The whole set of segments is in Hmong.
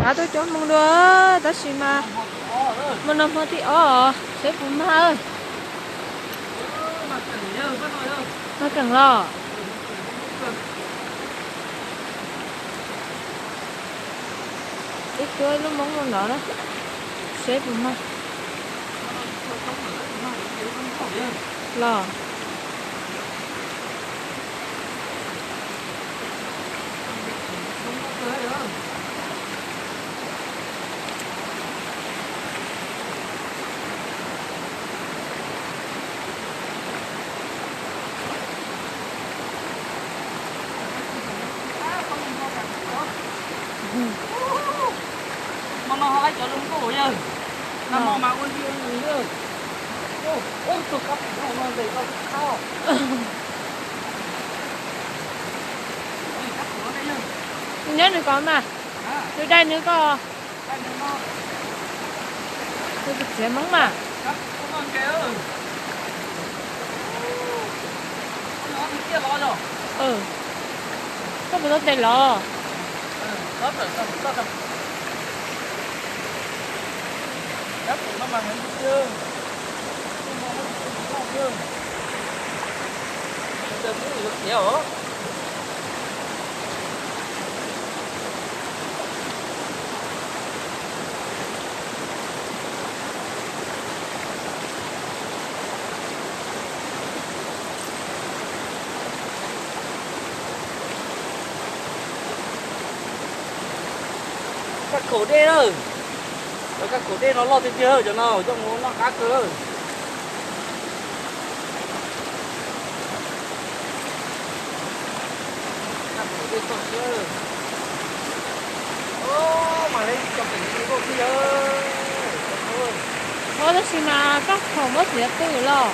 Kav tuaj cov Hmoob dua, tab sis mas hmo no hmo thib ob, seb puas mag. Mag keem los? Ib cuab lub Hmoob no no na, seb puas mag. Los. Hmo no ho laib cov zoo nkauj yawg. Nag hmo mas ua ntej ua nws yawg. Ub, tus kab pum no ntes tau tus qab. Nyob nws ko mas. Tus dai nws ko. Tus txiav Hmoob mas. Koj puas tau tes los? Kab khaum dej lawm. Cov kab khaum dej no loj tiag tiag, cov no coj mus noj qab kawg lawm. Kab khaum dej txoj siab. Ub, mas lawv cov keem zoo nkauj thiab yawg. Ua tab sis mas kab khaum muab txiav qw los.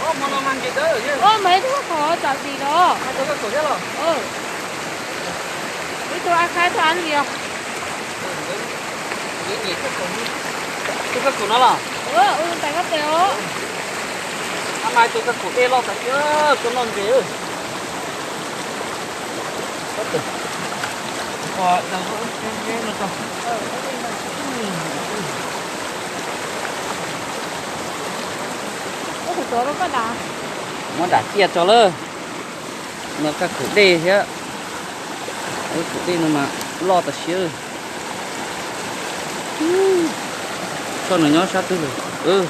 Ub, mas ib tug kab khaum tsam tim los. Ib tug a khaib tug a li os. Tus kab khaum no los? Tais kab tes os. A mas tus kab khaum dej loj tas siab, tuaj noj ntses. Muab dam ciaj tso lawm. No kab khaum dej thiab. Kab khaum dej no mas loj tas siab. Tso nws nyob sab twg lawm.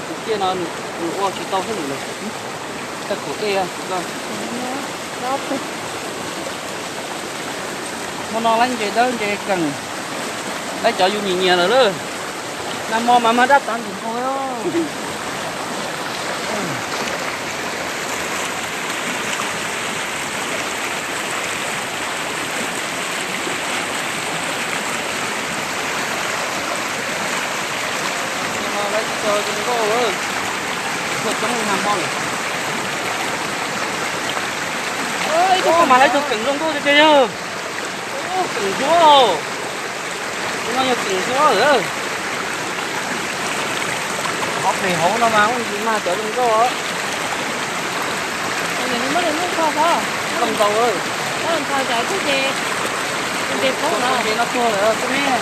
Tus ciaj no nws ua tsis tau thiab lawm. Kab khaum dej. Hmo no laib ntses dawb ntses keem, laib cov yus nyiam nyiam lawm lawm. Nag hmo mas mag dab tav ntxim nkaus. Nag hmo lawv tsis tau zoo nkauj, tuaj coob li nag hmo lawm. Ub, mas lawv tug keem zoo nkauj tiag tiag yawg. Ub, keem ntsuab. Tus no yog keem ntsuab lawm. Qhov pem hauv no mas ub ntsis mag cov zoo nkauj. Muab nws muab kho xwb. Koj ntaus, koj ntaus cas twb ces ntses poob los. Ntses no tuag lawm xwb ne.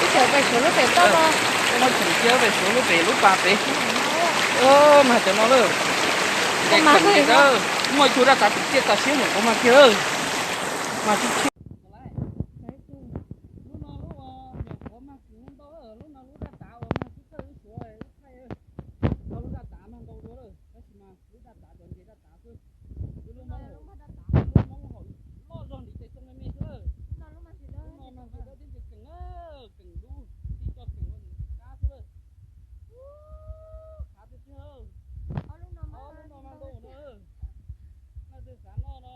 Ib txhia pem Suav lub pem toj no. Muab tseem cia pem Suav lub pem lub pas pem. Mag cov no lawm. Muaj ib tug dab tav tim tiaj tas siab mus kuv mag kiag lawm. Mag tib tshij. Lub no lub nyuam qhuav mag tsis ntau, lub no lub dab tav uas mag tib txawj lub Suav lub thaij. Tau lub dab tav mag ntau dua lawm, tab sis mas lub dab tav cov ntses dab tav xwb. Lub Hmoob, lub Hmoob loj zog ntiv tes xyoo me me xwb. Lub no mag ntses dawb thiab ntses keem, keem dub, tib co keem ua nws qab xwb lawm. Qab tiag tiag. Ob lub no mag ntau na. Nej twg xav noj no,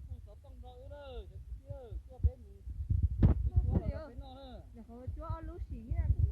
hu xov tooj rau wb lawm cov kwv tij, tuaj peb mus, wb cuab los rau peb noj na. Nyuam qhuav cuab ob lub sim thiab.